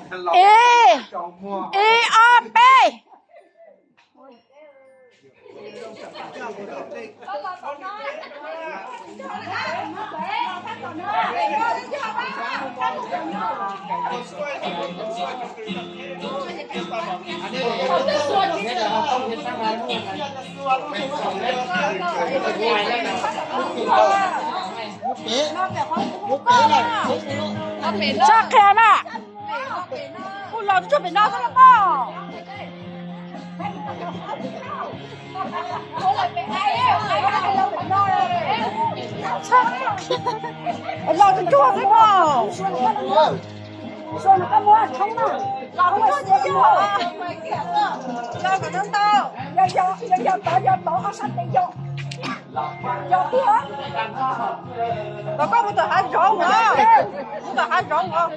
Ib, ib, ob, peb. Txhob qhia na. Kuv los tsuag pem no xwb na pog. Los tsuag tsuag xwb pog. Los tsuag tsuag. Los kom ntau ntau. Yog, yog, yog tod, yog tod, ob sab tes yog. Yog tiag. Los koj mus tom hav zoov os. Mus tom hav zoov os.